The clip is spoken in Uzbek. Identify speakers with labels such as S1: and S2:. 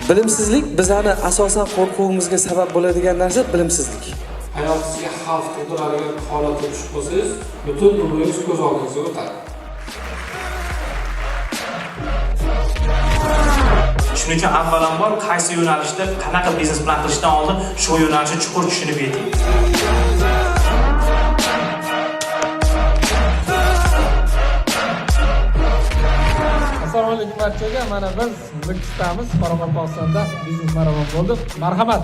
S1: Bilimsizlik bizani asosan qo'rquvimizga sabab bo'ladigan narsa bilimsizlik.
S2: Hayotingizga xavf tug'diradigan holatga tushib qolsangiz, butun umringiz ko'z oldingizga o'tadi.
S3: Shuning uchun avvalambor qaysi yo'nalishda qanaqa biznes plan qilishdan oldin shu yo'nalishni chuqur tushunib yeting.
S2: Assalomu alaykum barchaga. Mana biz Nukusdamiz, Qoraqalpog'istonda biznes marafon bo'ldi. Marhamat.